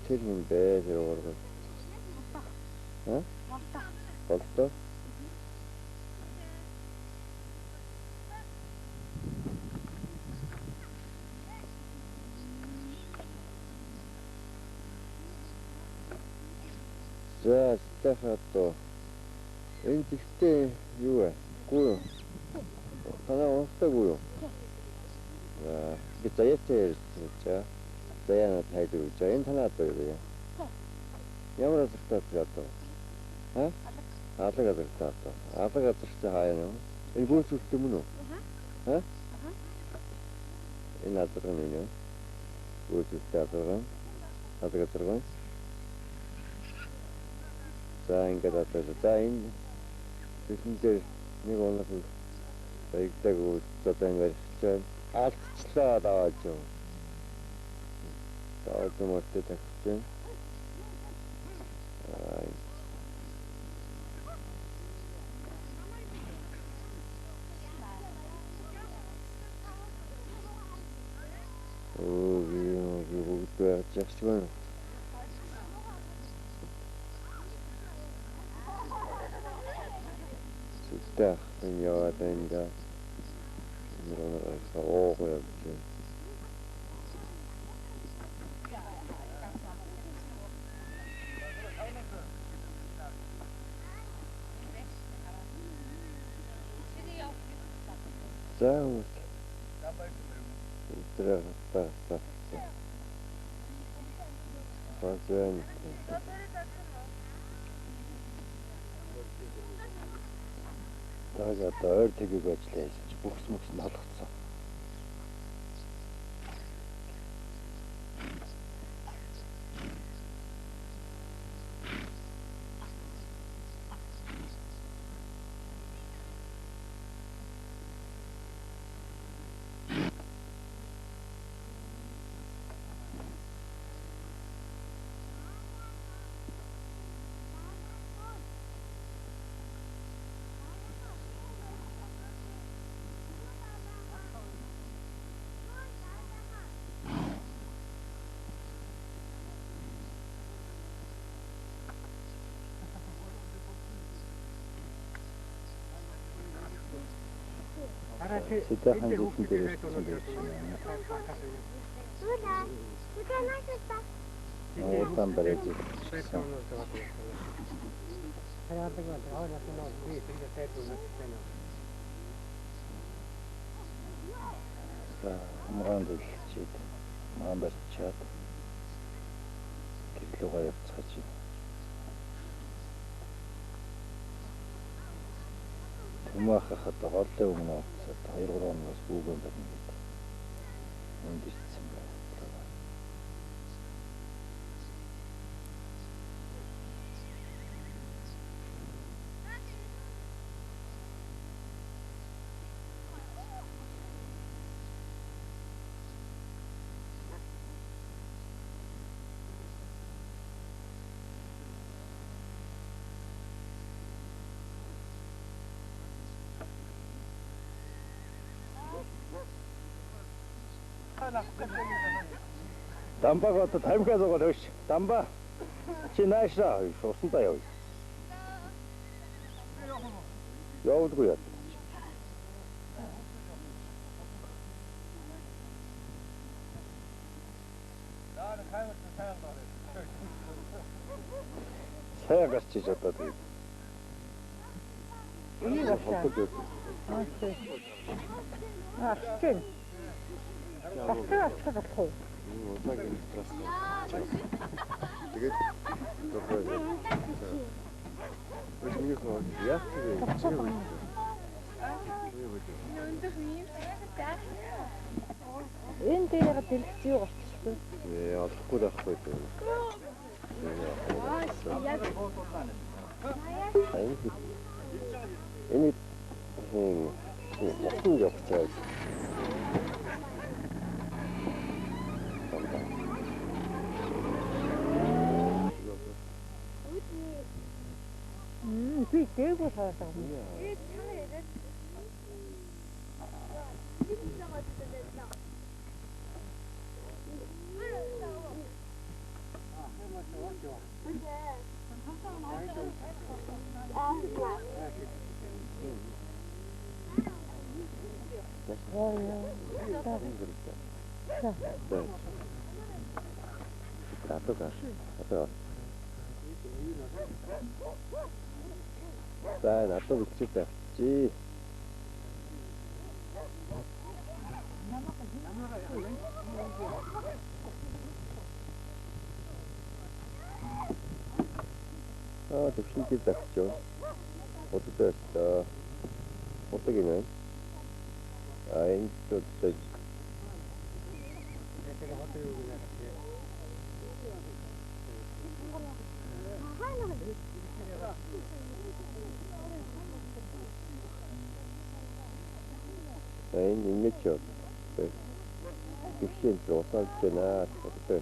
Тэр юм бэ тэр уурга. Аа? Болтой. За, дахиад энэ зэгтээ юу вэ? Гүү юу? Танаа унтдаг гүү юу? За, би заяатай ярьсан гэж. Заяа надад тайлбар өгч. Энэ танаа одоо юу вэ? Ямар азартай одоо? Аа? Алаг азартай одоо. Алаг азартай хаяа юм. Энэ бөөсөлт юм уу? Аа? Энэ азарга нь юу? Бөөсөлттэй азарга. Алаг азарга. За ингээд одоо за энэ зүхэн дээр нэг унах баягдаг одоо энэ баригчаа алдчихлаа давааж юм. Давааж мөртөө тавьчих. Аа. Оо би бүгд байж байна. Сүлдээ ах яваад байна да. Нэр ууг явж байна. За хүмүүс. Өдрөө хатаа. Базан. Таг одоо ойр тэгийг ажиллаа хийсэн чи бүхс мөхс нь холгоцсон. Сэтэхэн зүхэн дээр ирсэн байж байна. Удаан барайж ирсэн. За, хамгаан дэлчээд, хамгаан барьчаад гэрлүүгээ явцгааж байна. Төмөөхөд голын өмнө уцаад 2 3 хоногоос бүүгэн барина гэдэг. Энд ирсэн байна. Дамбаг одоо тамхиа зугаад өгч. Дамба чи наашаа усандаа яв. Явдгүй яа. Сайн гарч иж одоо тэгээд. Аа, Батар авчих болох уу? Удаагийн трасс. Тэгээд дуртай. Миний хоо яах вэ? Энэ дээр яг дэлгэц юу гарчихгүй? Ээ, олохгүй л байхгүй дээ. Энэ энэ явах гэж. Би дээгүүр хараад байгаа юм. За. Атга. Атга. За, надад бичээд авчи. Аа, төвшин дээр авчив. Бодод байсан. Бодог юм байна. А энэ одоо энэ ингэж явдаг. Төвшин усаалж байна. Одоо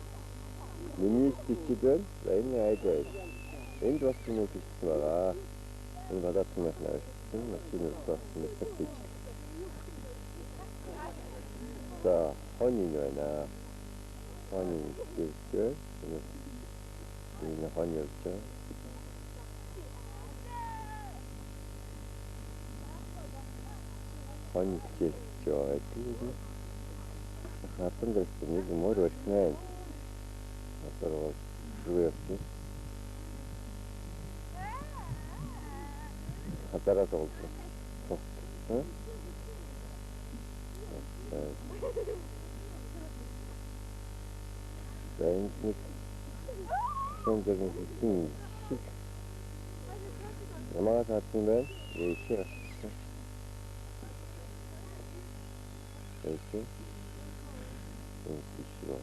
миний бичиж байна. Энэ айл айл. Энд бас юм уу бичсэн байгаа. Энэ гадаадхан байх нь машин бас мэддэг гэж. За, хонь байна. Хонь гэж. Энэ хонь явж байгаа. Хонь гэж байгаа. Хатан дээр нэг мөр барьсан. Одоо юу явчих. Хазаараа тоглох. За энд нэг шонжэрний хэсэг шиг ямаас хатсан байна. Ээшээ гарсан. Ээшээ. Энэ биш үү?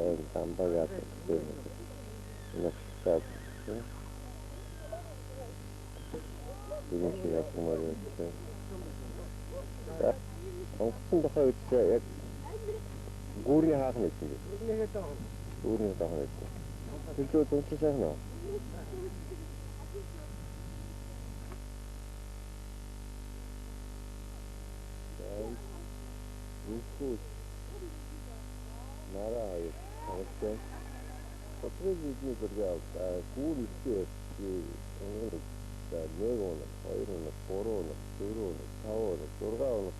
Энэ тамбагаа гэсэн. Нэгсад. Энэ шиг явмаар байна. За, онгоцон тухай үсээ яг гүүрний хаах нь байсан. Гүүрний хаах нь байсан. Тэр зүү дүнтэй сайхан уу? Үхүү нараа хоёр тоглолтой. Бодрыг бидний зургийг авлаа. Гүүр үсээ явчих. За 1 оног, 2 оног, 3 оног, 4 оног, 5 оног, 6 оног.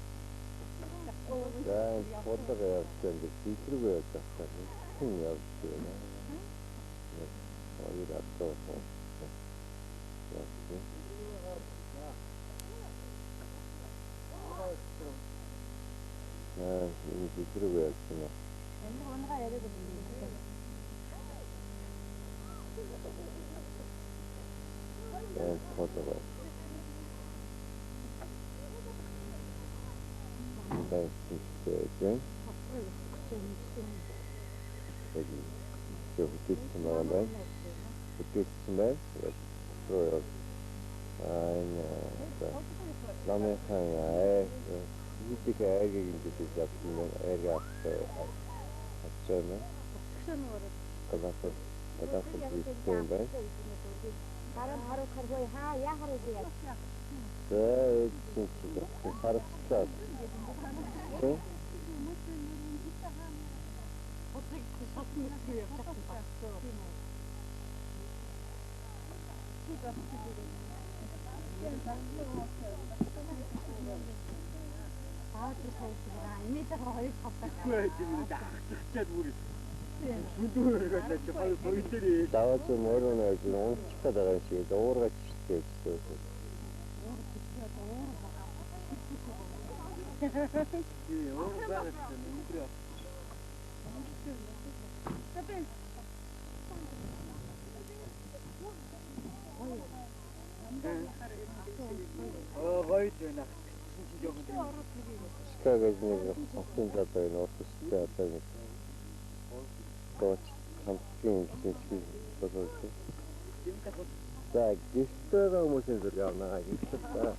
За бодлого явж байгаа юм дэлгэрэг явж байгаа. Хүн явж байна. Хоёр адуу. Явж. Аа, энэ дэлгэрэг явж байна. Энэ унгаа яриаг юм. Энэ бодлого. Баярлалаа. Яг хөтөлсөн байгаа байна. Хөтөлсөн байна. Аа энэ ламынхан аа хэдийг айгийг ингэж явсан юм айг авчихсан юм. Гадаах гадаах хийсэн байна. Дараа нь харуул харгүй хаа яа харуул яа. За энэ чинь харцлаа. Тэ? Даваач мөрөн гэж унчих гээд байгаа юм шиг уургаж чийж байсан. Чикагогийн нэг хотын залуу энэ урт өстэй одоо нэг дооч хамтгийн жинхэнэ болоод. За гэртээ байгаа хүмүүсийн зураг авна. Гэртээ.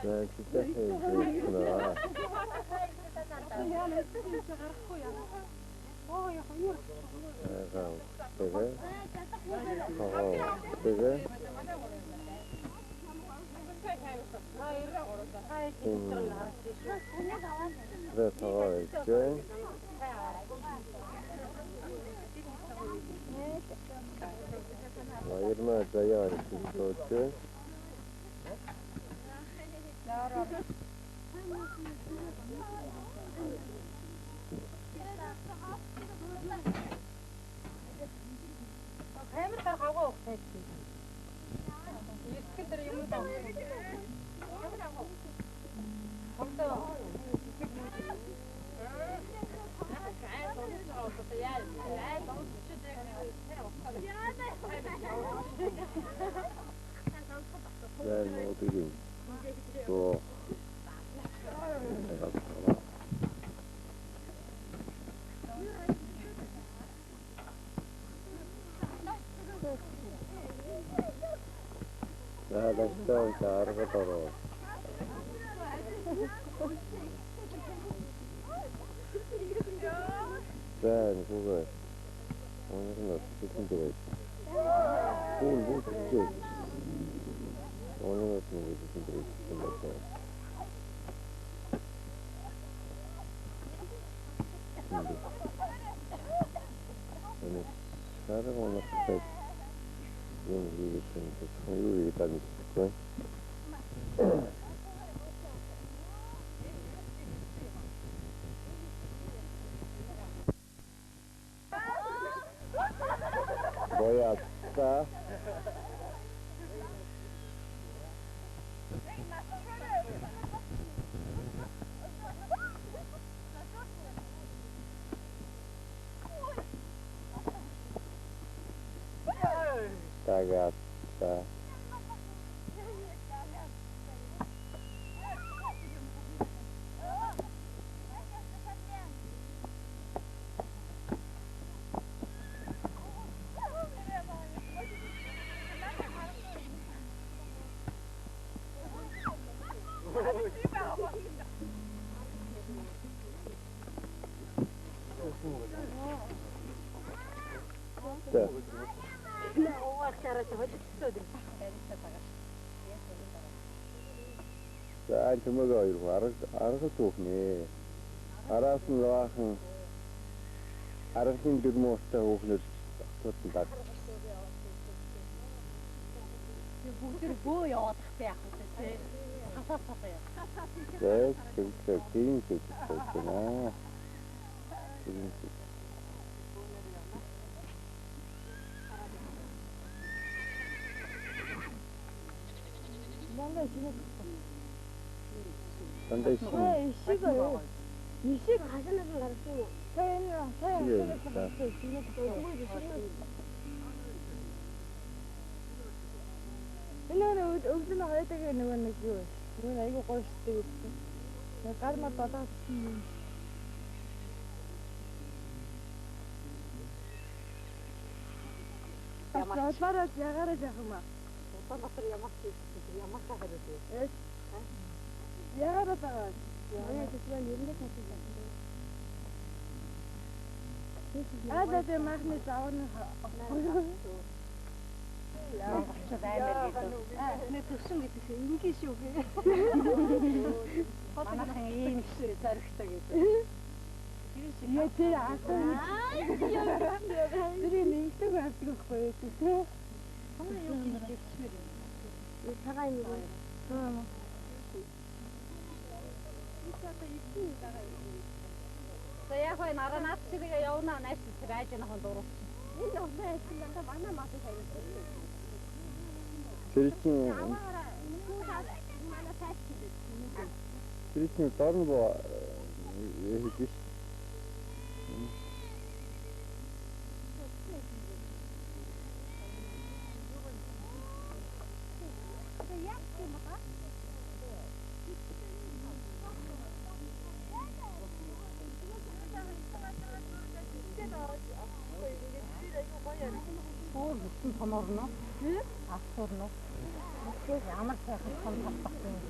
За гэртээ. Тэгээ. Тэгээ. Баярмаа заяа хэлсэн. Камер гар хавгаа ухтаад. Эртгэл дээр юм даа. Хамтаа. Бояцаа. Тагаца. За чимээг хоёр арга түүхнэ. Араас нь лаахан аргын дөрмөөртэй хөөхнөр тогтсон даг. Бүгд бөө яваад тахтай яах вэ те. Хасаа хасаа яа. За чимээг тийм зүйл байна. Тийм. Дандаа шиг. Дандаа шиг. Ишиг юу? Ишиг хашнаас нь гарсан юм. Тэр энэ сая шиг Энэ нэг өвлөн хоёрдаг нөгөө нэг юу вэ? Нөгөө айгүй гоё шттэ гэсэн. Нэг гар мар болоод юм. Ямар ягаараа яах юм аа? Улаанбаатар ямар ч ямар хахад үү? Ягаараа байгаа. Яа гэсэн нэрнээ татсан. Аа зэ махны заавны Монголчууд аймаар гэдэг. Нэг төвшин гэдэг шиг ингийн шүү гэ. Манайхан ийм шиг зоригтой гэдэг. Яа тэр асуу. Тэр нэгдэг байдаг байхгүй юу те? Манай юу гэж хэлчихмээр юм. Цагаан юм. Аа. За яг вэ нараа наад чигээ явна нааш байж байгаа хон дуруу. Энэ улаан ажил дандаа манай мас хайрлаа. Тэр чинь тэр чинь дорн бо хийж. Өөр бүтэн тонорно. Асуурно. Ямар сайхан том талбай юм.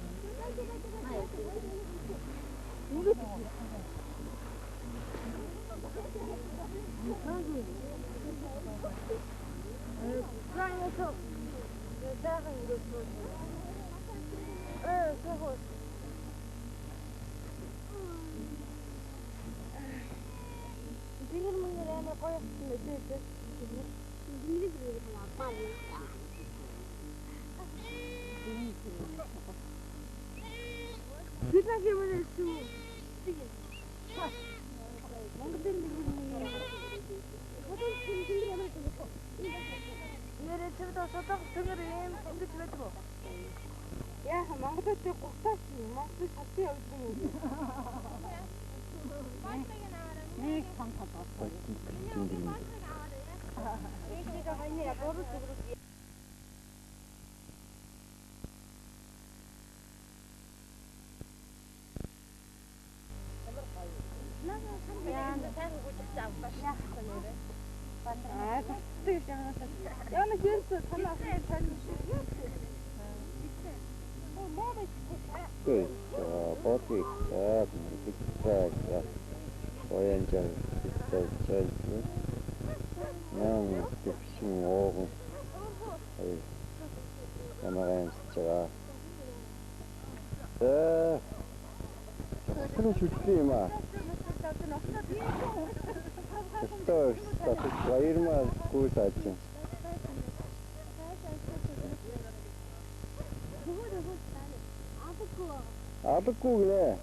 Алгагүй гинэ.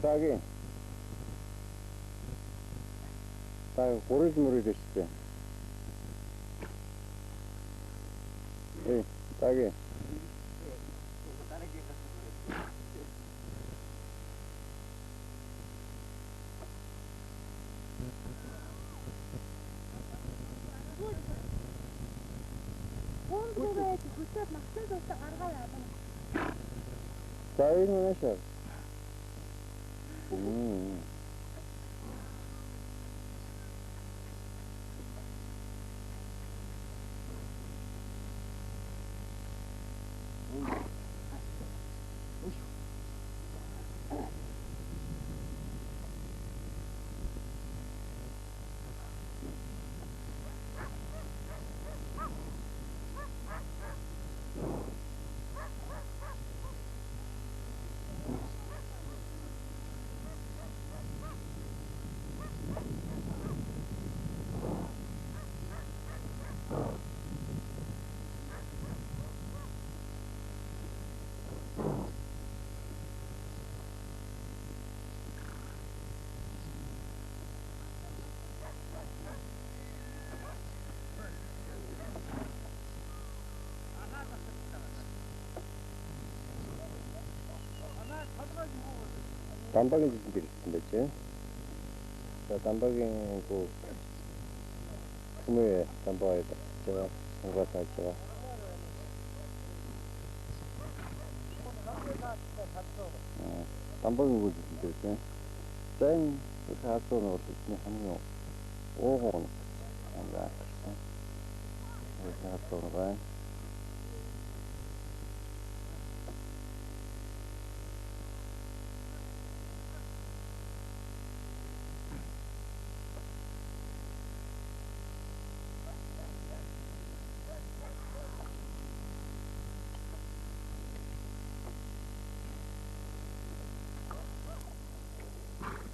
Дагийн. Та гурил мөрөд өстэй. Эй, дагийн. За энэ наашаа. Дамбагийн зүдэн дээр ирсэн байж. За дамбагийн гоо түмээ дамбаа татж байгаа, сунгаа тааж байгаа. Дамбагийн гоо зүдэн дээр тийм. За энэ хаалт нь бол эдний хамгийн ууган хамгийн анхаарсан. Энэ хаалт байна.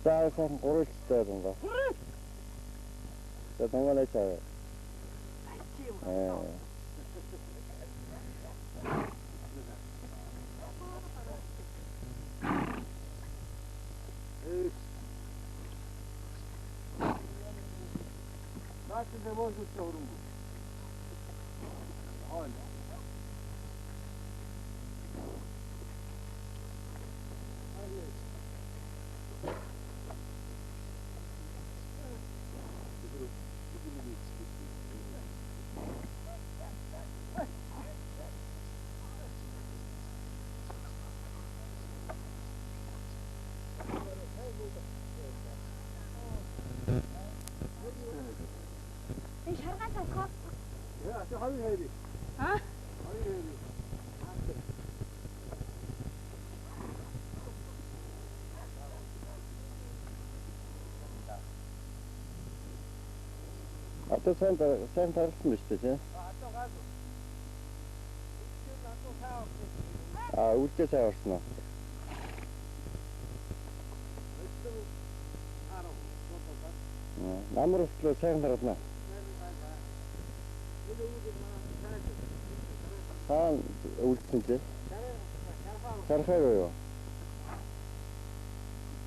За сайхан гурвалжтай дунгаа. За дунгаа чаа. Аа. Одоо сайн тарсан биз дээ, тийм. А өвөлжөө сайн орсон уу? Намар өслөө сайхан таргална. Хаана өвлөсөн чи? Шархай руу юу?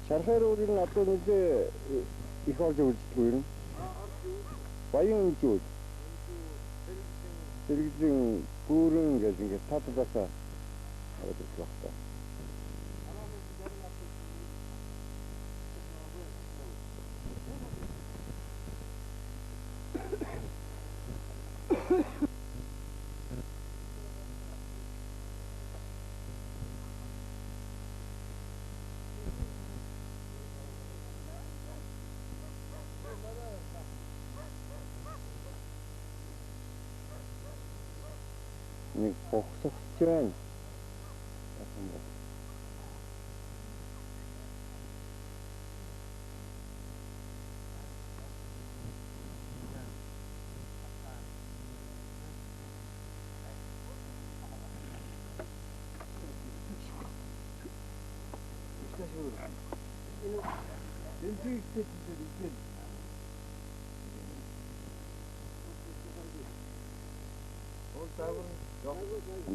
Шархай руу ер нь одоо нэлээ их орж өвлөдгөө ер нь. Баян өмжүүд. Сэргэжин гүүрэн гэж ингээд та талаасаа ороод ирэх байх та. Нэг богсогч байна.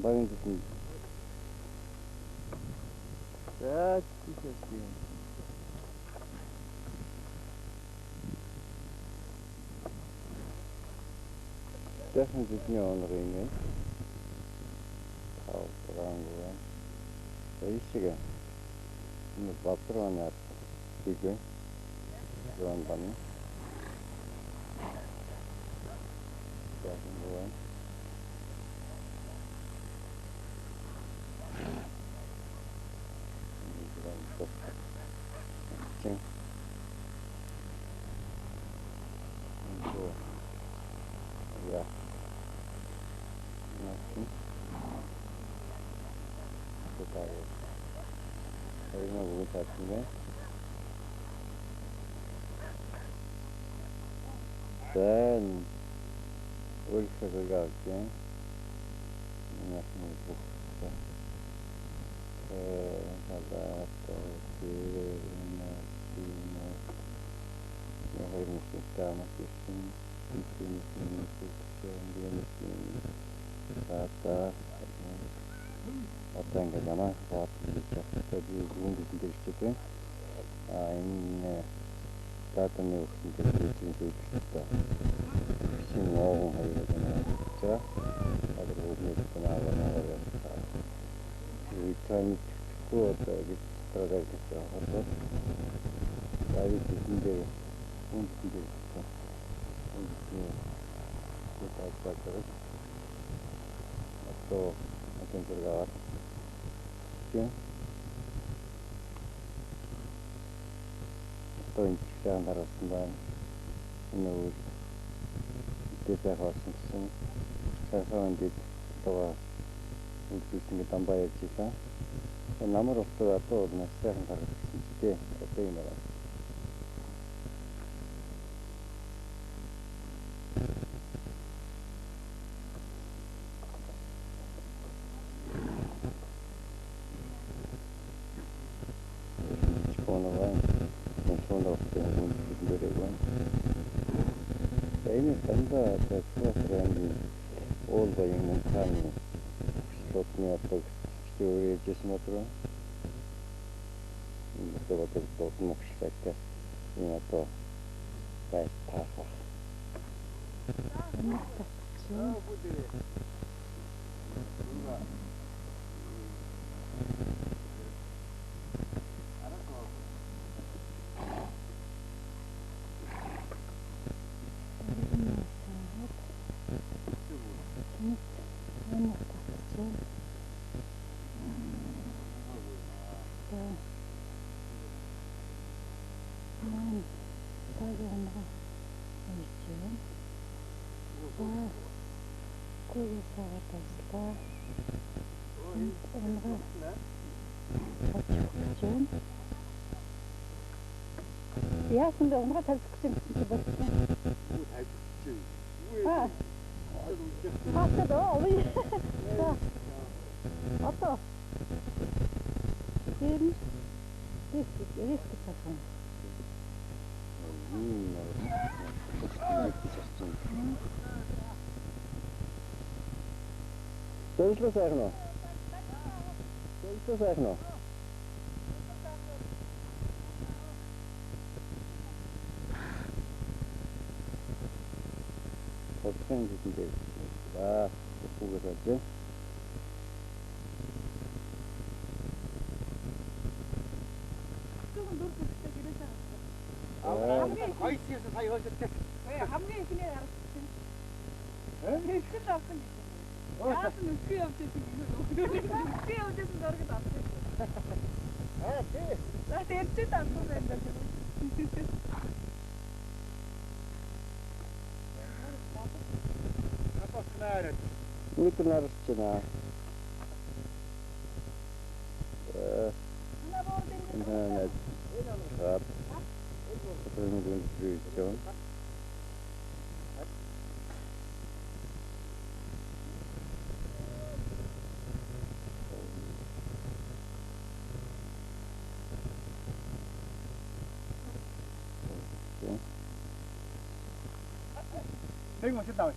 Багийн зүсэн. За тийш. Тэхэн зүсний оног юм ээ. Тав грангуа. Тэйшиг. Энэ бадрана хийгээ. Зон баны. Тэхэн За өөрийнхөө авч энэ бүх одоо ингээд ямаа бод гэж явахтай би гүн гэдэн дээр хичээд байна. А энэ даатаны өгсөн дээр би зөвлөлттэй. Шинэ ногоон хоёр байна. За одоо бүгд нэг тань тэгэхгүй одоо гэж дараа гэж одоо давид гэдэн дээр гүн гэдэн дээр одоо одоо зэрэг аваад тийм одоо энэ сайхан харуулсан байна. Энэ үйл дээд сайхан болсон гэсэн сайхан дэд одоо үлдсэн ингээд дамбаа явж исэн. Намар утга одоо бол маш сайхан харагдсан ч тий. Одоо юм байна. Энэ дандаа Чулуусар уул баян мунхааны хөслүүдний одоо өөр яжсэн бодроо. Энэ одоо дуудсан хөшлөөтэй. Энэ одоо байж таах байх. Яасан бэ? Унгаа тавьчих гэсэн чи болсон. Үү тавьчих. Аа. Хасаад оо. За. Одоо. Тэр нь риск чадсан. Дэнслэ сайхан уу? Дэнслэ сайхан уу? Тодорхой хэмжээнд аа хүүгээр болж байна. Хамгийн ихний харагдсан. Эхэл авсан гэж. Яасан нүхээ явж байсан гэх юм. Нүхээ явж байсан зураг авсан. Аа тий. За тэрчээд авсан байна даа. Өнөөдөр нарч байна. Энэ хаа. Нэг машин аваа.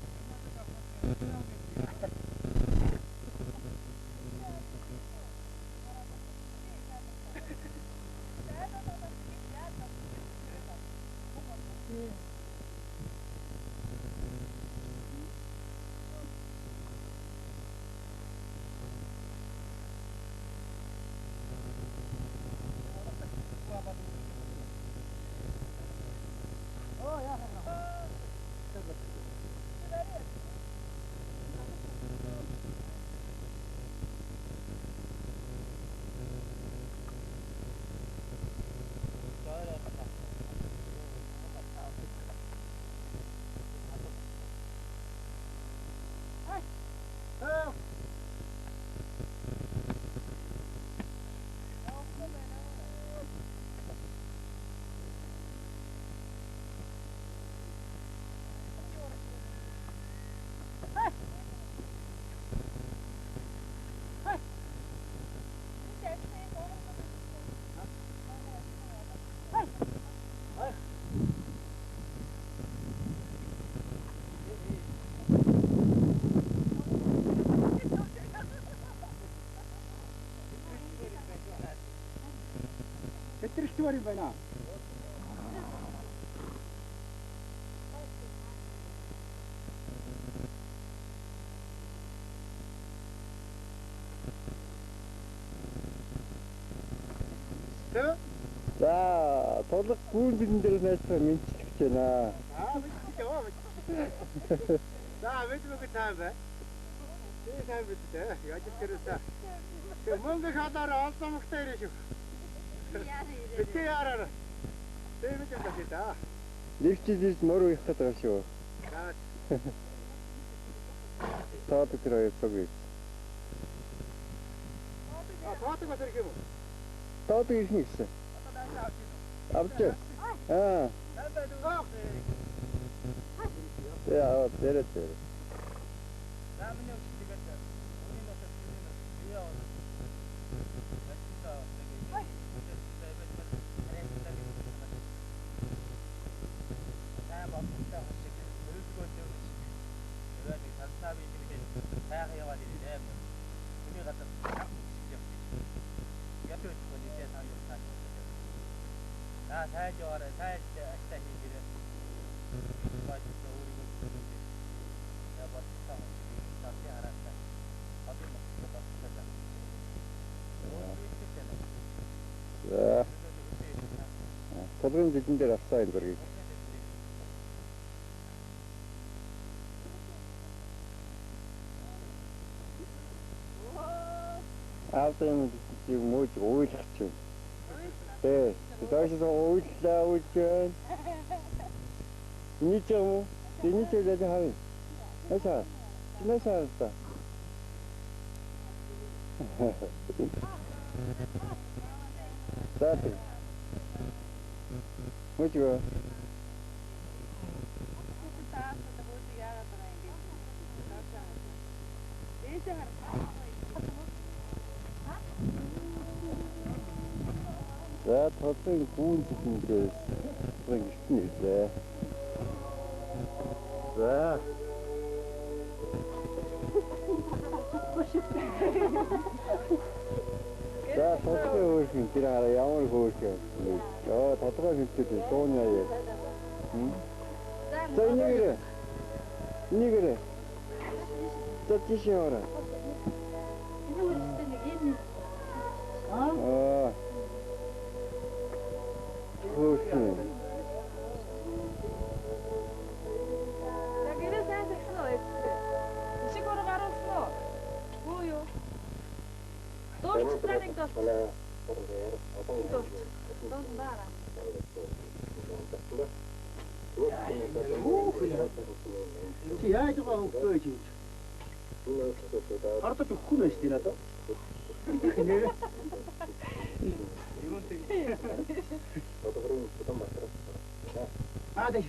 Тэтгэрчмээр юм байна. За, тулаг гүн бидэн дээр найзгаа мэдчихэж байна. Аа, мэдчихэж яваа мэдчихэж. За, бид мөнгө сайн бай. Тэ сайн бид дээ. Ажил дээрээс. Тэг мөнгө халаар олсон мөнгөтэй ирээ шүү. Битээ яраар. Тэ мэдэж байна да. Нэг жил ирж мөр уях гэдэг юм шүү. За. Таадаг тэр хоёр цог ирж. А, таадаг бас ирэх юм уу? Таадаг ирэх нь гэсэн. Авч. Аа. Яа, тэр тэр. За. Тулгын зэдэн дээр авсан энэ зургийг. Аавда юм чиг мууж уйлах чинь. Тэ. Доош уйллаа уйлж. Эний ч юм уу? Эний ч яаж харъя. Наша. Наша та. За тэг. Мууж гоо. За толгойн гүн зүгээс толгойн гэртэн ирлээ. За. За толгойн хөөрхөн тэр хараа ямар хөөрхөн. Йоо толгой хөндөд дууны яа. За энийгэрээ. Энийгэрээ. За тийш яваарай. Энэ үргэлжтэй нэг ийм Аа. Хөөрхөн. За гэрээ сайн сахисан уу эцээ? Ишиг ураг харуулсан уу? Бүү юу? Дуулчлаа нэг дуулч. Дуулч. Дуулсан баараа. Чи яаж байгаа хөвгөө чи? Хардаж өгөхгүй нь шүү дээ надад. Аа дэш.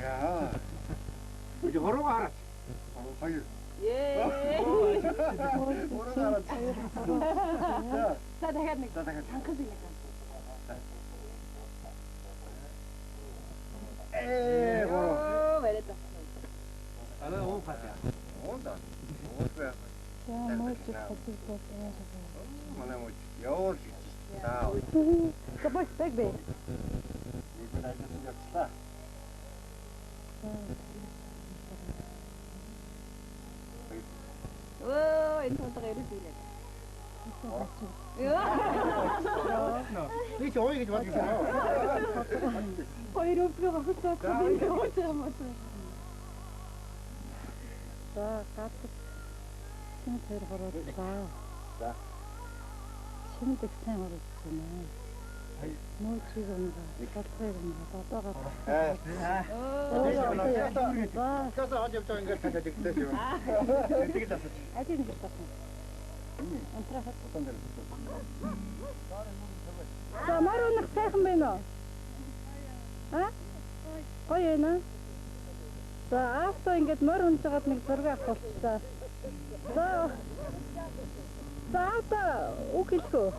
Яа. Би хороо хараач. Хоёр. Ее. Хороо хараач. За дахиад нэг. За дахиад. Ханхас нэг. Ээ хороо. Оо барай. Аа уу хатаа. Уунда. Уусаа. За мууч хотыг бол Манай мууч явуул гэж. За. За бай бай бай. Нэг нь ажиллаж явчлаа. Өө энэ тулга ирэх юм. Би ч ой гэж бодсон. Хоёр өвгөө хохирцоо юм уу? За гадаг шинэ тэр хорооллаа. За. Шинэ их сайн оруулж байна. Муучиг унгаа, толгойг унгаа, бодоогоо. Аа. Каса хаж явж байгаа ингээд цаашаа дэгдсэн юм. Тэгэл асууч. Аль нэг тасан. Унтрахад. За мор унах сайхан байна уу? А? Гоё байна. За авто ингээд мор унж байгаад нэг зураг авах болчихлоо. За. За авто үг хэлэх үү?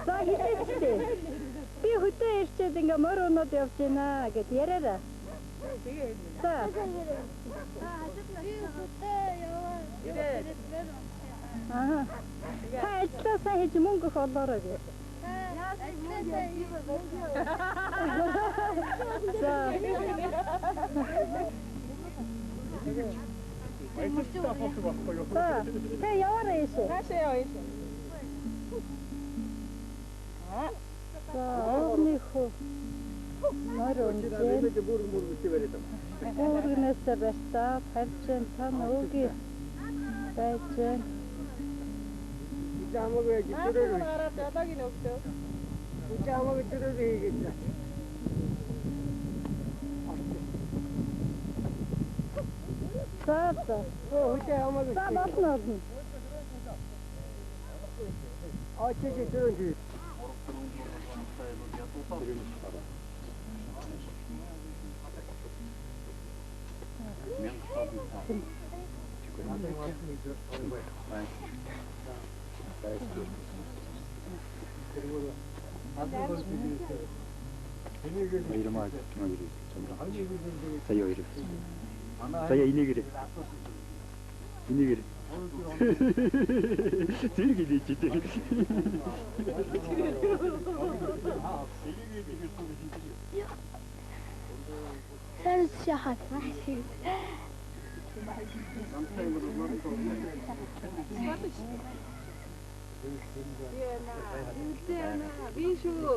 За хэлээч дээ. Би хөдөө ирчээд ингээ мор унаад явж байна гэд яриараа. За. Би хөдөө яваа. Аа. Та ажиллаа сайн хийж мөнгө их олоорой гэ. За. За. Тэ яваарай ийшээ. Хаашаа яваа ийшээ. За, уугны хөө морь унжээ. Бүргнээсээ барьцаа, барьж гэн та өөгийн байж гэн. Гараад жолоогийн өгдөө. За за. За болно болно. За яа ирээ. За яа энийгэрээ. Энийгэрээ. Зэрэг илээж дээ. Сэрс яхаа. Яна. Би шүү.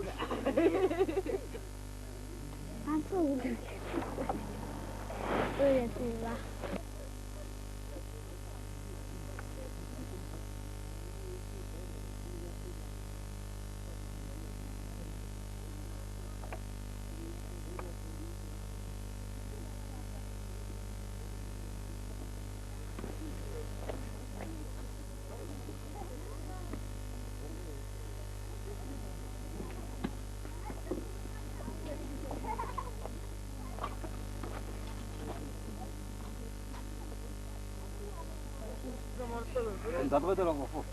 Ганцхан үг. Өөрөө тийм ба. Энэ залгай дээр онгох уу?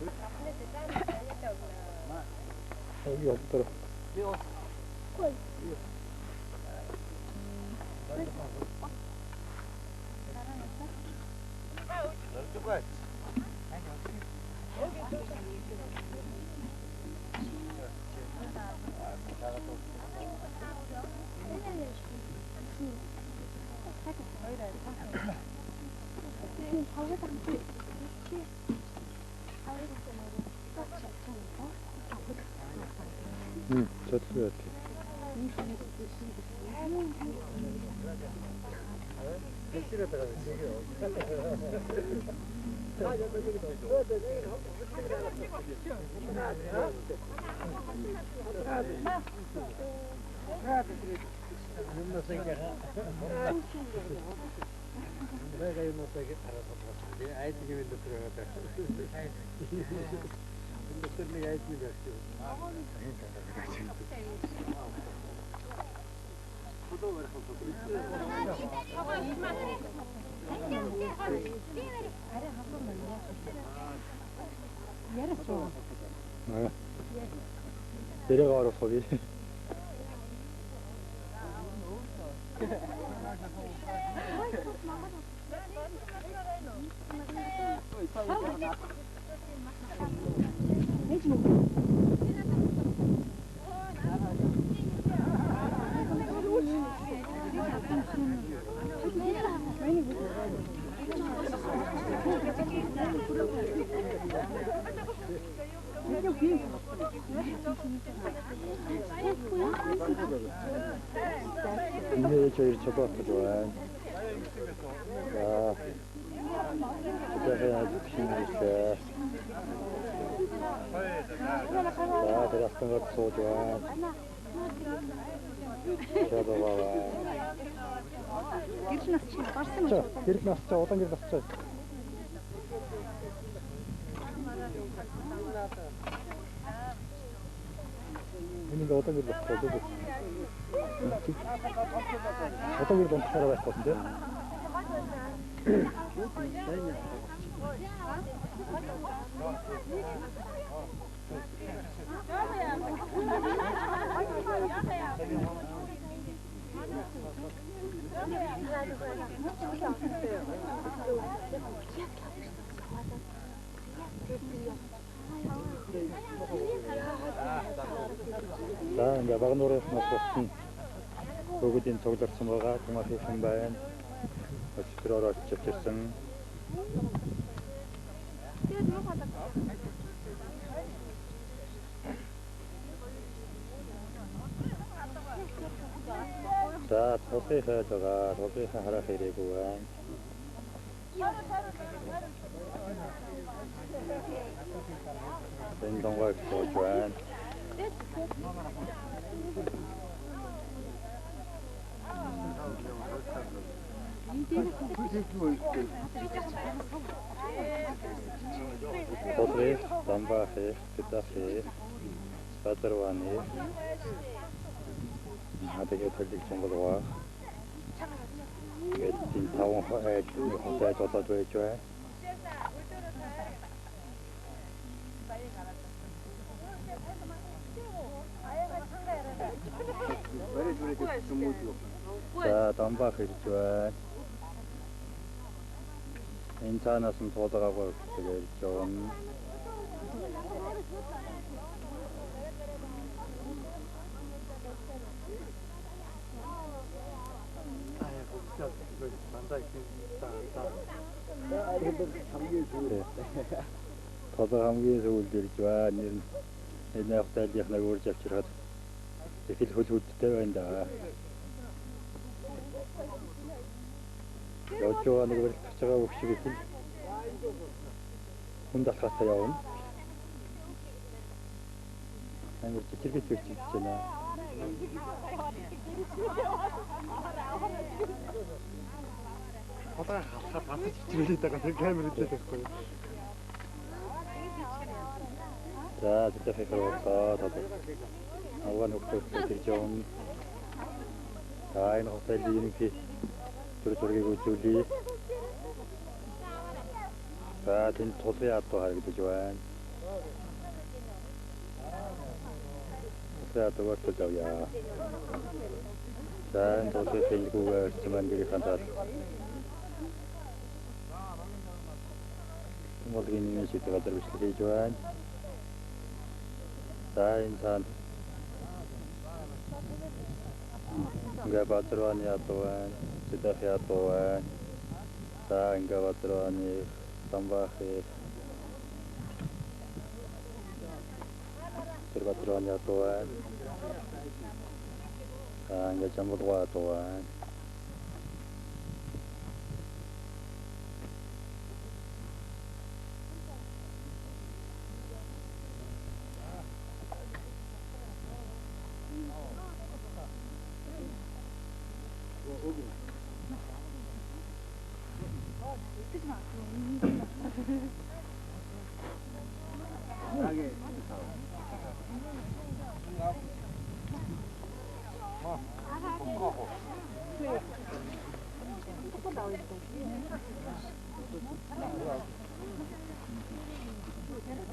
Яа, тэр. Чадахгүй. 내려가 거기. Миний хоёр чобоотод байна. За. Тэгээд шинжлээ. За, тэр астангад сууж байна. Чобоо. Гэрэл нас чи гарсан юм уу? Гэрэл нас чи удаан гэрэл нас чи. Энэ удаан гэрэл нас чи. Удаан гэрэл унтахаараа байх болсон тийм. За ингээ Багануурынх нас болсон бүгдийн цугларсан байгаа. Тумаахийнхан байна. Өчигдөр очиж авчирсан. За тулгын хайж байгаа. Тулгынхан харах ирээгүй байна. Энэ донгойг сууж байна. Тулгын, дамбаахын, тэдахын, бадарваны хадага төлөг чангалгаа. Тэгээд энэ таван хайж хотод болоод байж байна. За дамбаах ирж байна. Энэ цаанаас нь туулгаагүй тэгээд ирж явна. Толгой хамгийн сүүлд ирж байна. Нэр нь энэ явах тайлынхныг өөрж авчирхад их л хөл хөдтэй байна да. Явж байгаа нэг барилдах байгаа бүх шиг их л хүнд алхаатай явна. Амар жижигч гэж байна. Одоо халахад ганц чичрэлээд байгаа тэр камер үлдээд байхгүй. За тэтэхээ боллоо. Авгаа нөхдөд ирж явна. За энэ хотын ерөнхий төр зургийг үзүүлье. За тэнд тулгын адуу харагдаж байна. Тулгын адуугаар тул явъя. За энэ тулгын хилгүүгээ ирсэн маань гэрийнхэн тал. Тулгын нэмийн шийдэх газар бичлэг хийж байна. За энэ цаана ингээ Базарваны адуу байна. Зэдахын адуу байна. За ингээ Базарваны Самбахы тэр Базарваны адуу байна. За ингээ Жамбулгай адуу байна.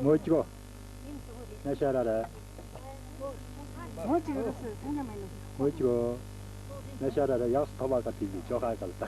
Мөжгөө. Нашаараа. Мөжгөө. Нашаараа яс томаага тийж жоохаа гал та.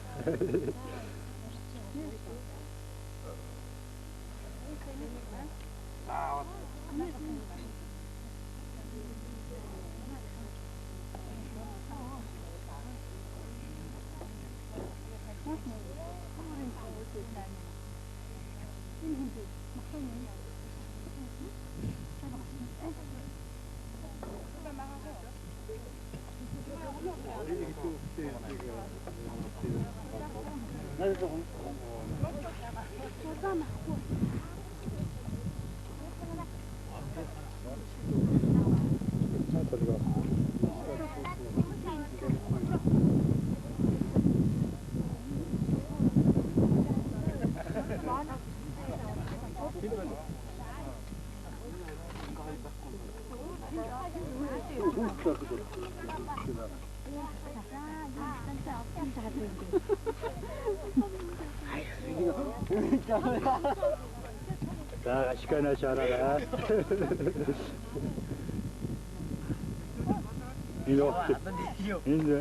За ашигна шаараа. Энэ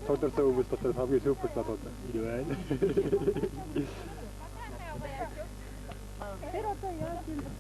тодорхой хүмүүс дотор хамгийн супер болоод ирэх байна. Тэр одоо яаж юм бэ?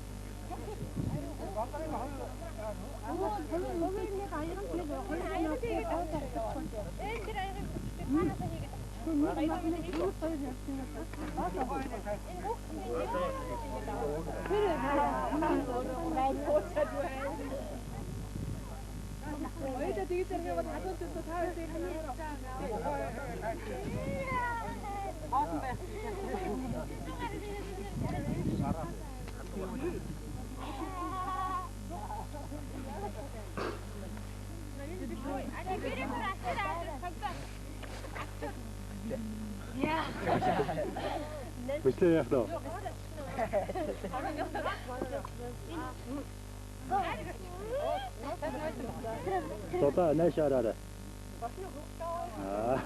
Хүслээ яах вэ? Одоо наашаараа. Аа.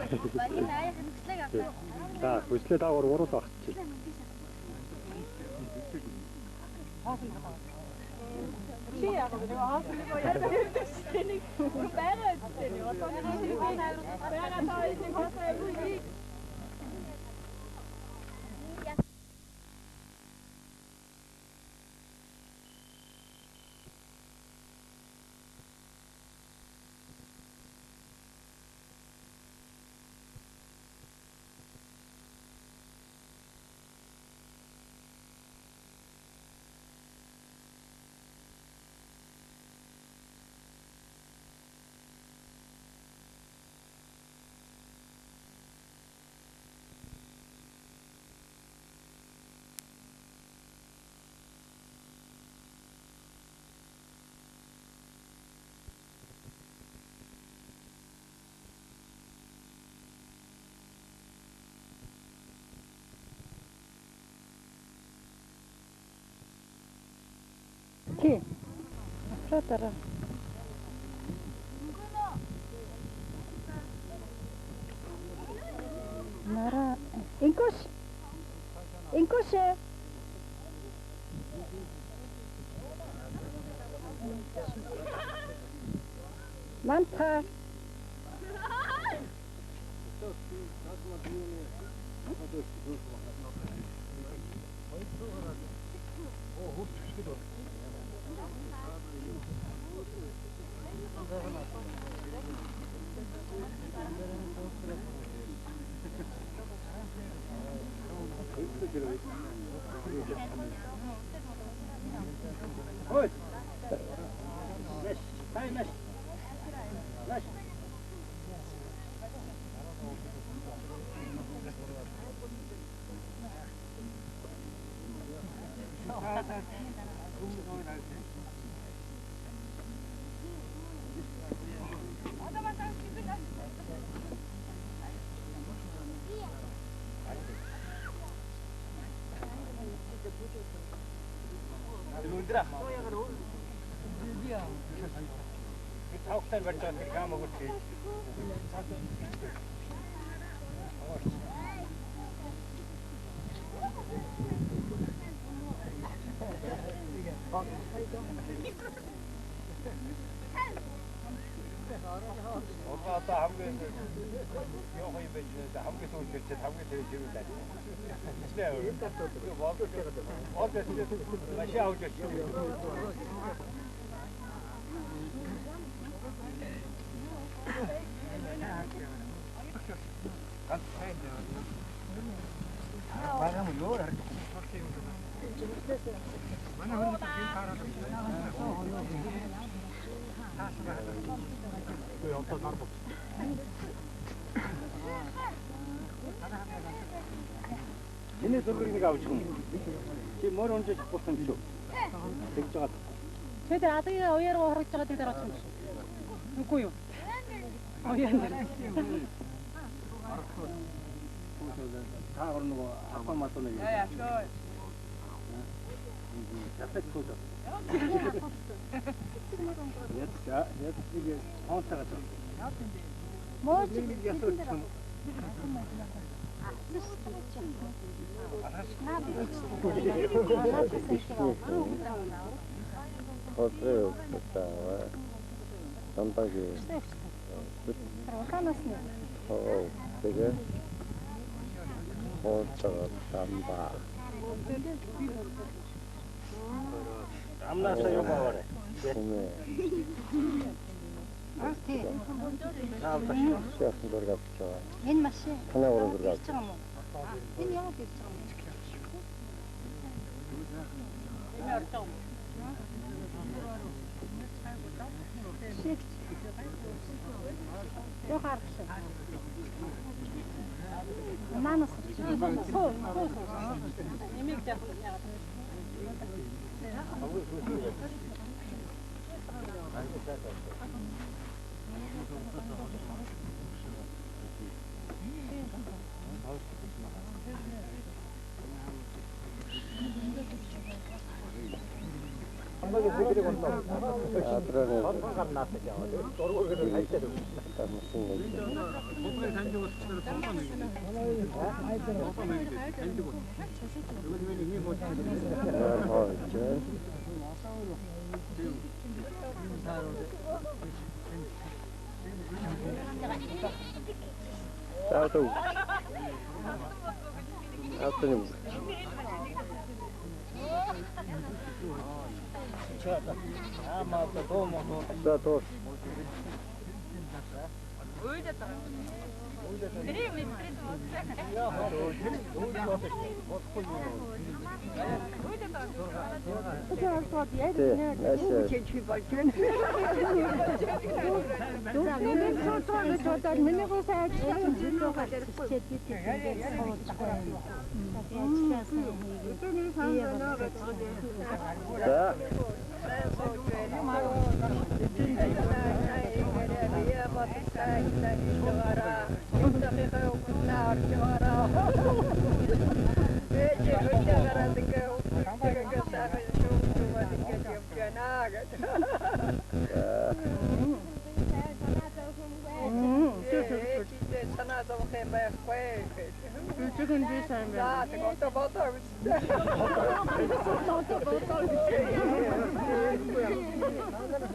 За, хүслээ даагуур урал багч. Чи яг нэг хоосон нэг яа нэг байгаа үстэй. Одоо нэг байгаа таа нэг хоосон айгүй. Тий. Аппаратаараа. Нара. Инкош. Инкош. Манта. Миний зургийг нэг авч юм. Чи мөр унжиж болсон юм шүү. Тэгж байгаа. Тэр адгийн уяар руу хорогдож байгаа тэр дараач юм шүү. Үгүй юу? Уяар дээр. Та гор нөгөө апа матуу нэг. Яа яа. Ятаг сууж. Ятаг ятаг нэг хоонтойгоо. Мөр нэг ясууч юм. Амнаас юм аваарай. Энэ машин. Ирж байгаа юм уу? Энэ яваад ирж байгаа юм уу? Энэ орж байгаа юм. Шигч. Йох аргаш. Манаас. Суу, суу, суу. Нэмийг жаахан яагаад.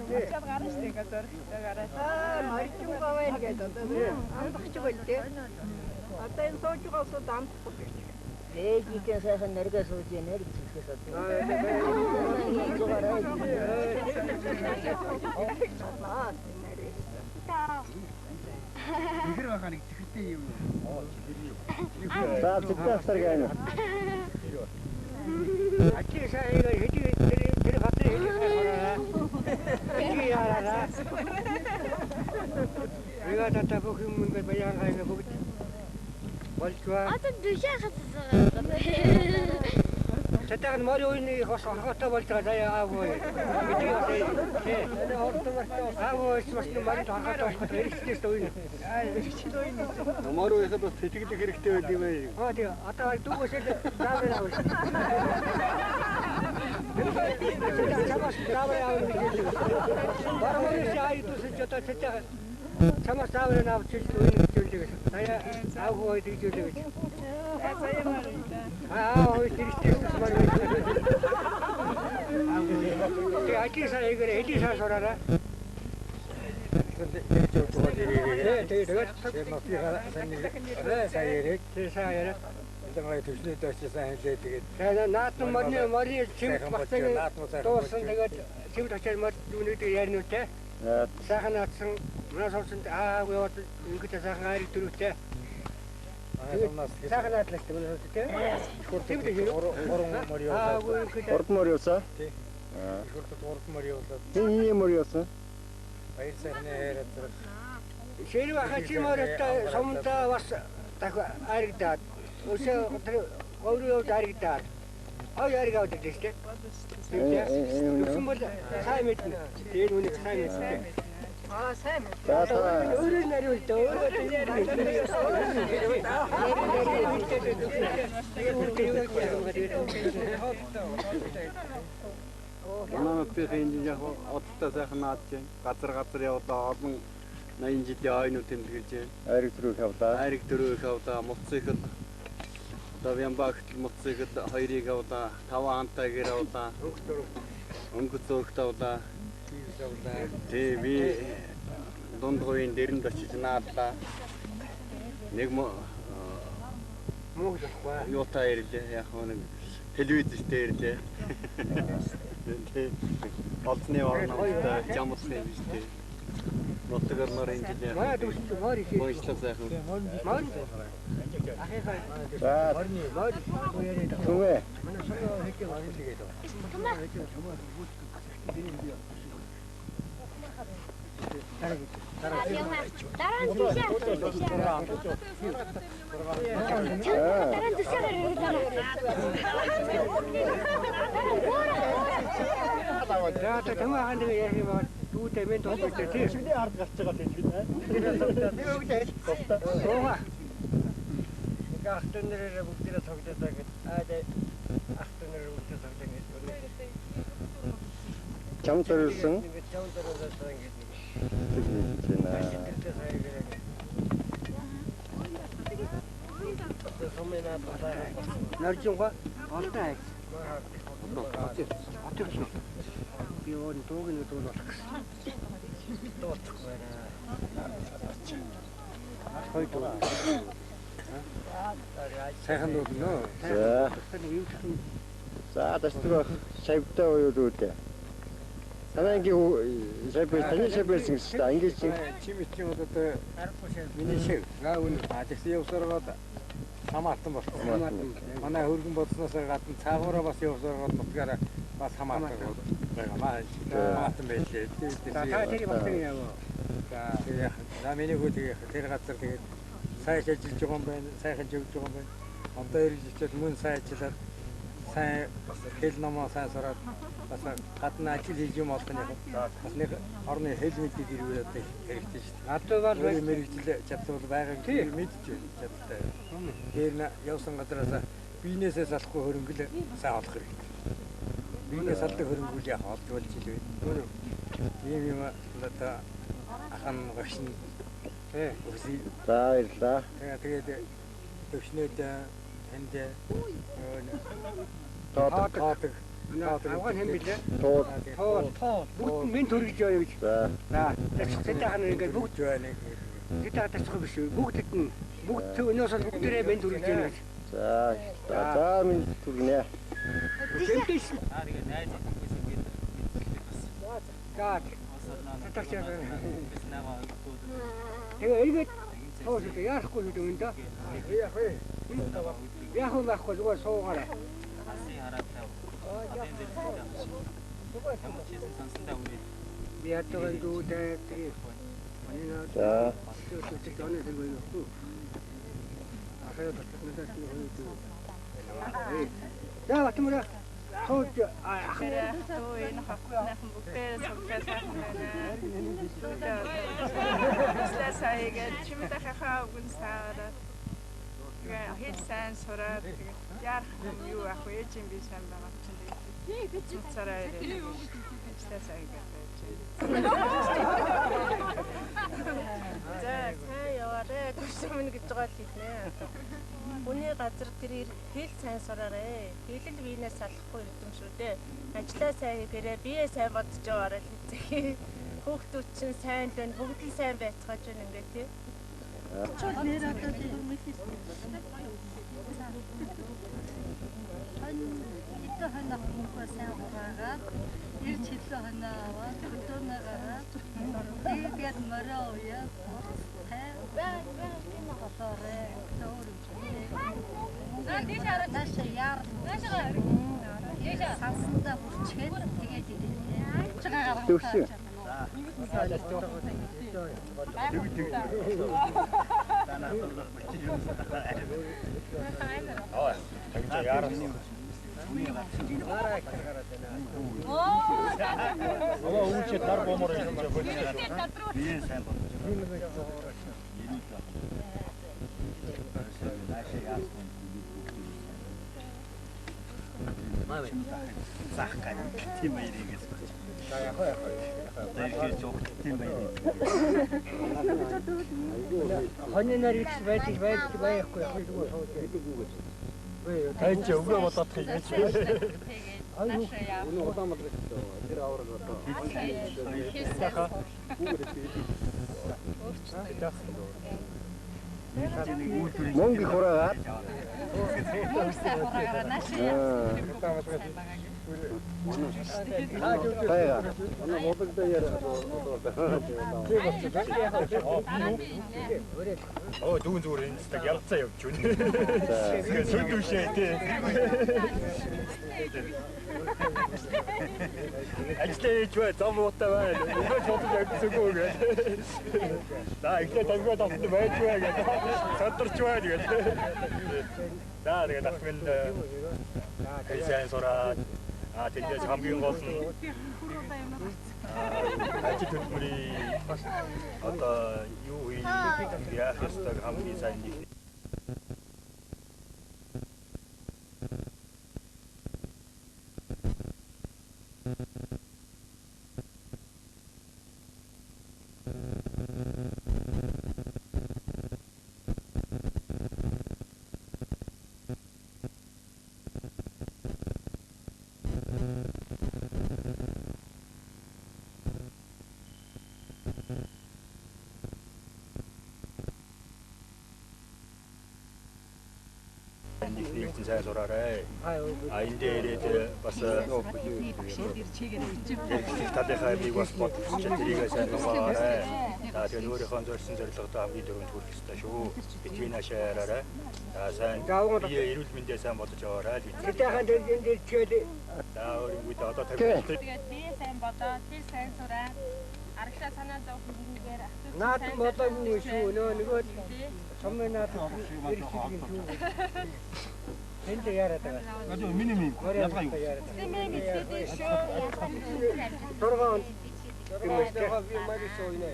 Очоод гарна шүү дээ ингээд зоригтой гараа. Аа, моржин говэн гэдэг одоо амдах ч үгүй дээ. Одоо энэ сууж байгаа усуд амдахгүй гэж. Ээжийнхээ сайхан нэргээ сууж яана гэж хэлэхээс одоо. Ихэр байхаа нэг чихэртэй юм. За цэцэн гэнэ. Ачи сая хэдий тэр хатрын хэдий хэдий яараа. Эга тата бүх юм ингээд баян хайгаа бүгд болчваа. Одоо дүшээ хатсан. Татаг мори уйны хос орхотой болж байгаа заяа аагүй. Гэдэг бас тий. Аагүй бас морид орхотой болох хэрэгцээс уйна. Мор уйхад бас тэтгэлэг хэрэгтэй байд юм аа. Аа тий. Одоо дүүгээсээ заавал аавал. Чамаас заавал аавал гэж. Бармын аяд үсэж одоо татаг чамаас заавал авч уйна гэж үлээ. Заяа аагүй гэж үлээ гэж. Заяа маар. Аа хөөе хэрэгцээс мор. Тэгээ ажил сая игээр хэдий сар сураарай. Тэгээд нутгийнхаа сайн яриад сайн яриад ялангуяа төвшнөд очиж сайн хэлээ тэгээд наатан морины морины чимт багцааг дууссан тэгээд чимт очиж мор үүнийдэг ярина үү те. Сайхан наадсан манай сувсанд аагүй яваад ингэж сайхан айрыг дөрөвтэй. Сайхан наадлаа шүү манай сувс те. Чимт гурван мор явуулаад гурван мор явуулсан. Тий. Их хурлд гурван мор явуулаад. Хин мор явуулсан. Баяр сайхны хайр азрах. Ширв хачи мортой сумдаа бас айрагдаад өсөө тэр говьруу явж айрагдаад ой айраг авдаг шүү дээ. Тэгсэн бол сайн мэднэ. Тэр үнийг сайн мэднэ. Аа сайн мэднэ. Өөрөө нариул дөө. Өөрөө Манай нутгийн энэ яг одтой сайхан наадж байна. Газар явлаа. Олон 80 жилийн ойнууд тэмдэглэж байна. Айраг дөрөв явлаа. Айраг дөрөв явлаа. Муцыг одоо Вямба хөтөл муцыг хоёрыг явлаа. Таван хантаа гэр явлаа. Өнгө зөөрт явлаа. Тий би дунд говийн дэрэнд очиж наадлаа. Нэг муу болохгүй. Юутай ирлээ. Яг нэг телевизтэй ирлээ. Тий. Олзны орномтой жамлсан юм биш тий. Нутаг орноор энэ жилийн. Маа дүүс мор их. Муучлаа сайхан. Мор. За. Мор. Түмээ. Дараа нь дүшээ. Дараа нь дүшээ гараа. За тэмээ хаан тэгээ ярих юм бол дүүтэй мен тулж тий. Шүний ард гарч байгаа тийм үү? Сууга. Ингээ ах дүүнэрээ бүгдээрээ цогдоод байгаа гэд. Аа ах дүүнэрээ бүгдээ цогдоод ингэж. Чам зориулсан. Чам зориулсан ингэж. Наржинга олтой хайц. Отыг. Би өөр дууг нэг дуу болох гэсэн. Дууцахгүй байна. Хоёр дуу. Сайхан дуу гэнэ. За. За тасдаг шавьтай уу юу дээ. Танай ангийн шавь таны шавь байсан гэсэн чинь ангийн чим ичим одоо миний шив. Гаа үн ажигсан явсараад хамаатан болсон. Манай хөргөн бодсноос гадна цаагаараа бас явсараад нутгаараа бас хамаатан байгаа. Хамаатан байлээ. За та тэр багтан яав. За тэгээ за миний хүү тэгээ тэр газар тэгээд сайн ажиллаж байгаа юм байна. Сайхан живж байгаа юм байна. Одоо ирж очиад мөн сайн ажиллаад сайн хэл номоо сайн сураад бас гадна ажил хийж юм олох нь бас нэг орны хэл мэдийг ирүүлээд хэрэгтэй шүү дээ. Надад бол мэрэгжил чадвар байгааг мэдж байна чадaltaй. Тэр нь явсан газараас биенээсээ салахгүй хөрөнгө л сайн олох хэрэгтэй. Биенээ салдаг хөрөнгө яг олж болж ил байна. Ийм юм одоо ахан багш нь өгсөн. За баярлалаа. Тэгээд төвшнөөд танд тоодог. Авган хэн билээ? Туул. Туул. Бүгд нь минь төрөж яваа гэж. За. За. Тэд хана ингээд бүгд байна. Тэд хатчих биш үү? Бүгдэд нь бүгд өнөөс бол бүгдээрээ минь төрөж яваа гэж. За. За минь төргөнэ. Тэмдэж. Аа тэгээ найз охингүй ингээд мэдчихлээ бас. За. Татагч Тэгээ эргээд туул үү яахгүй үү энэ да. Яах вэ? Яах вэ байхгүй зүгээр суугаарай. Асын хараад тав. Один зэрэг юм шиг. Ямар ч хийсэн сансандаа үрээд. Би яддаг дүүдээ тэгээ. За. За батмара сууж ах энэ хавцныхан бүгдээрээ цуглаа сайхан байна. Ажлаа сайн хийгээд чимтэйхээ үгэн саараад тэгээ хэл сайн сураад тэгээ яарах юм юу ах вэ ээж юм би сайн байгаа чинь тэгээ цуцаараа ирээд ажлаа сайн хийгээд байж байна. За сайн яваарэ төвшин минь гэж байгаа л хэлнэ. Хүний газар тэр хэл сайн сураарэ. Хэл л биенээс салахгүй юм шүү дээ. Ажлаа сайн хийгээрэй, бие сайн бодож яваарай л хэзээ. Хүүхдүүд чинь сайн л байна, бүгд л сайн байцгааж байна ингээ тий. Чул нэр одоо хэдэн хоног мөнгөө сайн хураагаад ирж хэдэн хоног аваад хөдөөнөө гараад тэгээд мороо уяа болоорой. Өөр юм чи. Наашаа яар. Сансандаа хүрчээд тэгээд ирээ. Төвшин. Хонь нар их байдаг байдаг байхгүй яг зүгээр сууж байдаг. Тань чи өгөө бодоод хийж. Өнөө Улаанбаатар тэр авраг одоо. Мөнгө их хураагаад. Мөнгө сайн хураагаад наашаа яасан. Тайга. Манай модогдоо яриа. Оо дүүн зүгээр энэ цаг ялцаа явж байна. Тэгээд сүд үшээ тий. Ажлаа хийж бай, зам уутай байна. Өгөөж бодож явчихсангүй гэх. За ихтэй тамхи татсан байж бай гэх. Садарч бай гэх. За тэгээд ах минь сайн сураад тэндээс хамгийн гол нь ажил хөдөлмөрийн одоо юу хийх яах ёстойг хамгийн сайн нэг нэгэн сайн сураарай. А энэ дээр ирээд бас их талынхаа юмыг бас бодож тэрийг сайн ухаарай. За тэгээд өөрийнхөө зорьсон зорилгодоо хамгийн түрүүнд хүрэх ёстой шүү. Битгий наашаа яриарай. За сайн бие эрүүл мэндээ сайн бодож яваарай л гэж. Тэтэйхэн дээр энэ дээр чигээл. За өөр юм үү одоо тавьчих. Тэгээд бие сайн бодоо, хэл сайн сураа. Арагшаа санаа зовх хэрэгээр ах トゥ Наад болоогүй шүү. Нөгөө сумын наад ирэх юм шүү. Энд яриад байгаа. Одоо миний минь ялгаа юу? Тийм мэдээд шүү. Дургаан би маяг сууна.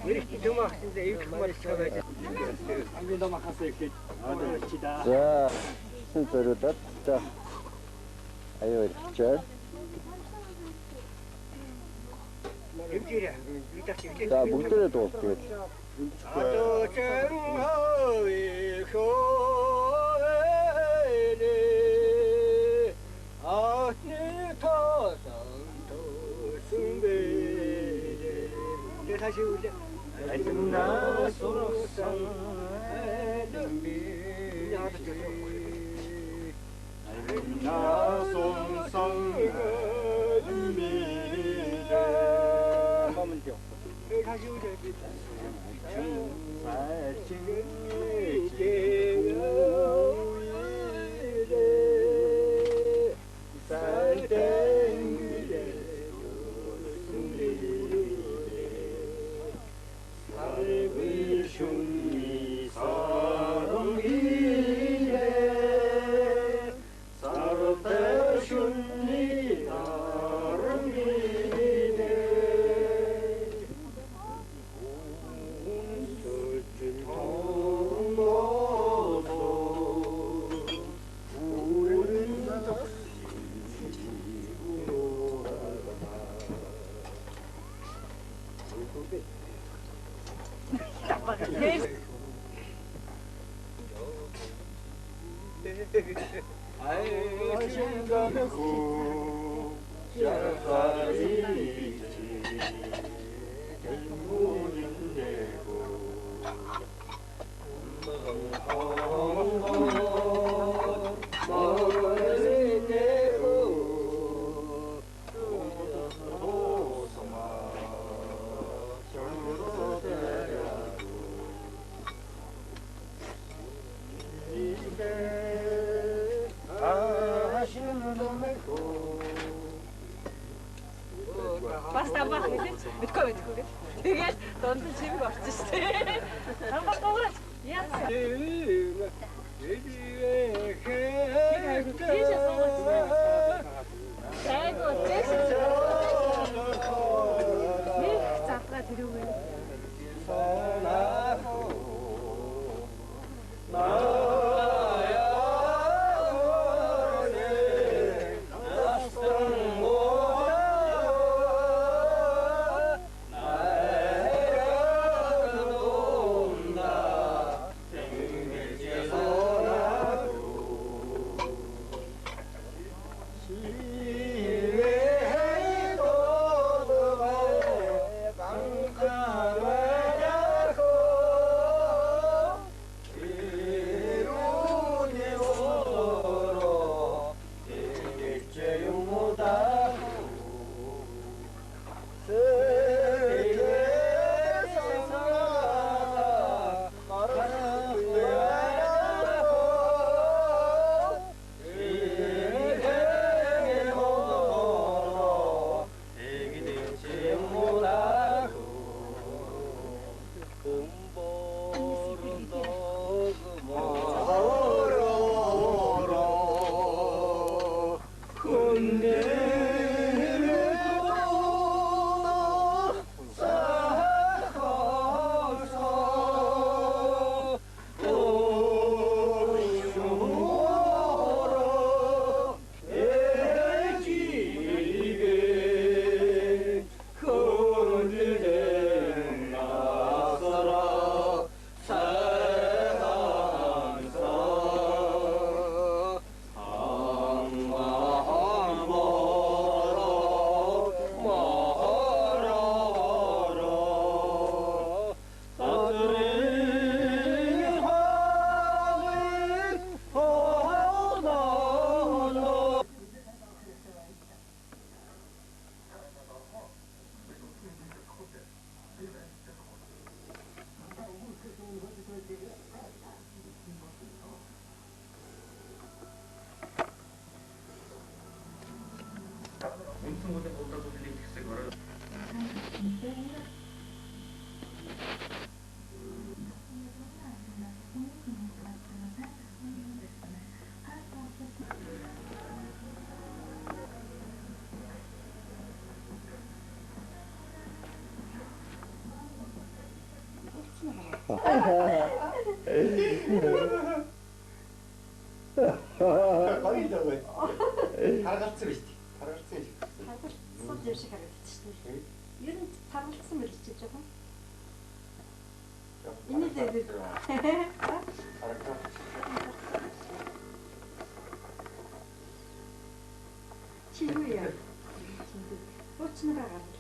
Ирэх юм ахсан эвдэх мал байж. Хамгийн том ахаас эхлээд чи да. За, сэн зориулаад за аюу ирчихээ. За бүгдээрээ дуус тэгээд. Одоо Алимнаа сурсан алим би Алимнаа сурсан алим би Бас тамбах хэлээч. Мэдгүй мэдгүй гэж. Тэгэл дунд нь чимэг орсон шүү дээ. Тамбах дуурайч. Яасан. Тийшээ суугач. Айгуу тийшээ. Нэг залгаа тэрүүгээ. Гоё даа. Таргалцсан байж тээ. Таргалцсан шиг. Таргалцсан юм шиг харагдчих шээ. Ер нь таргалцсан байл чи жоохон. Энэ л чи юу яа? Уучнараа гарч.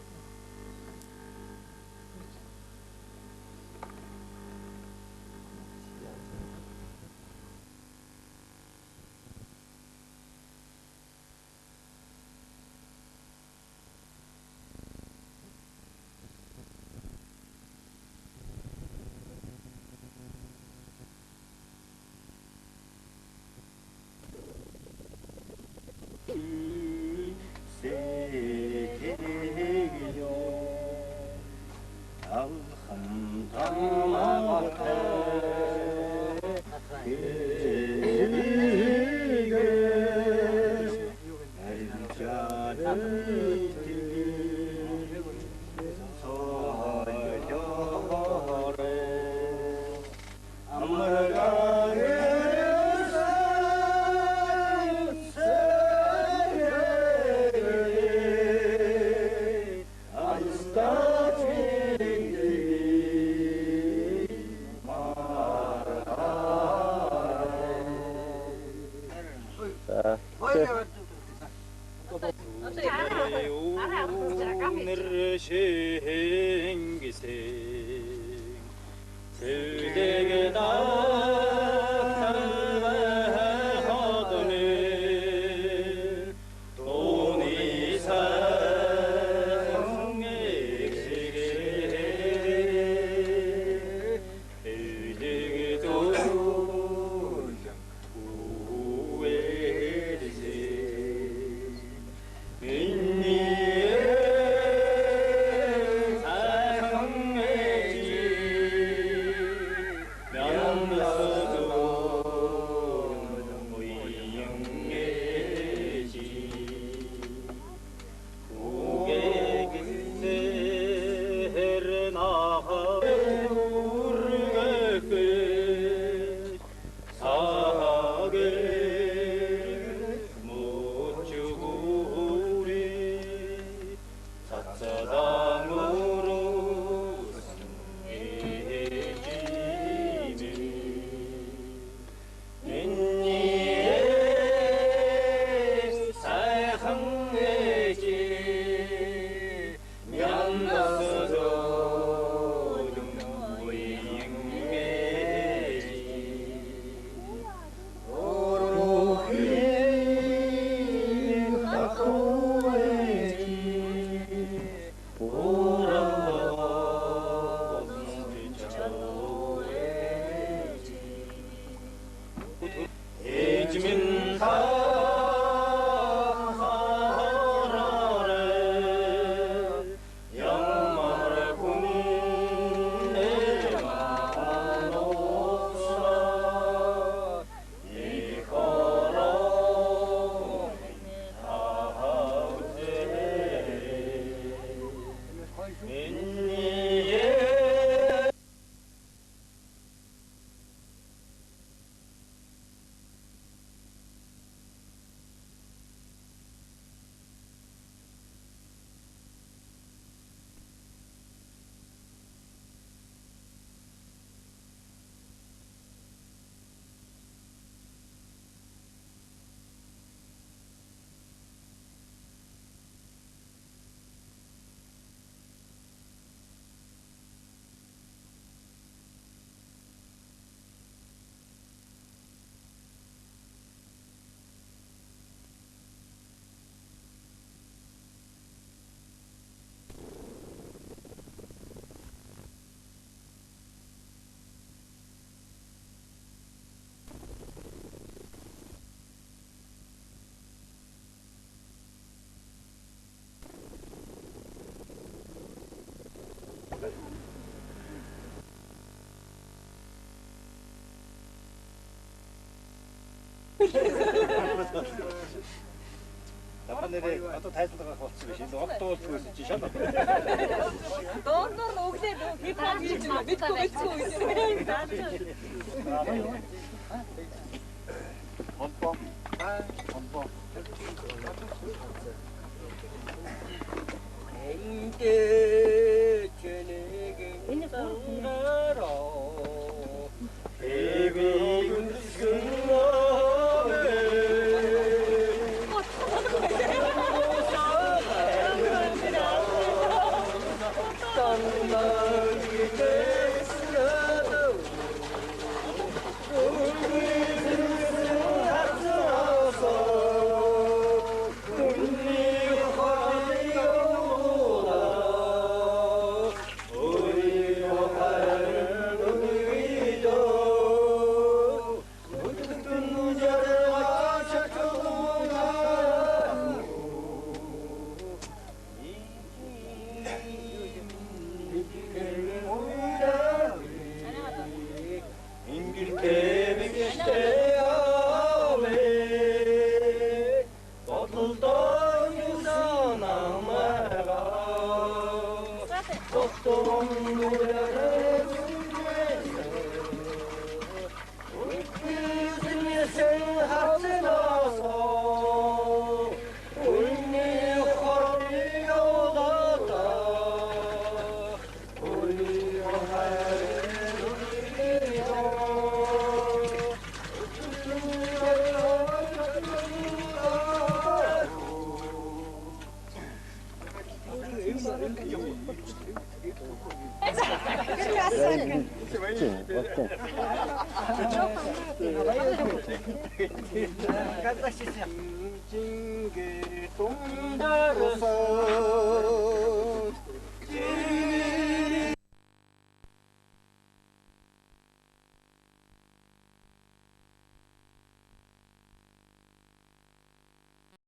Алхан тамаатай хийгээс арилжааны Нэрээ одоо тайлбарлах болсон биш. Энэ огт дуулдаггүйсэн чи шал. Дуур нь өглөө хип хоп хийж байна. Мэдгүй мэдгүй гэсэн. Холбоо. Холбоо. Эндэ чэнэг сангараа Жингэр тундарсан.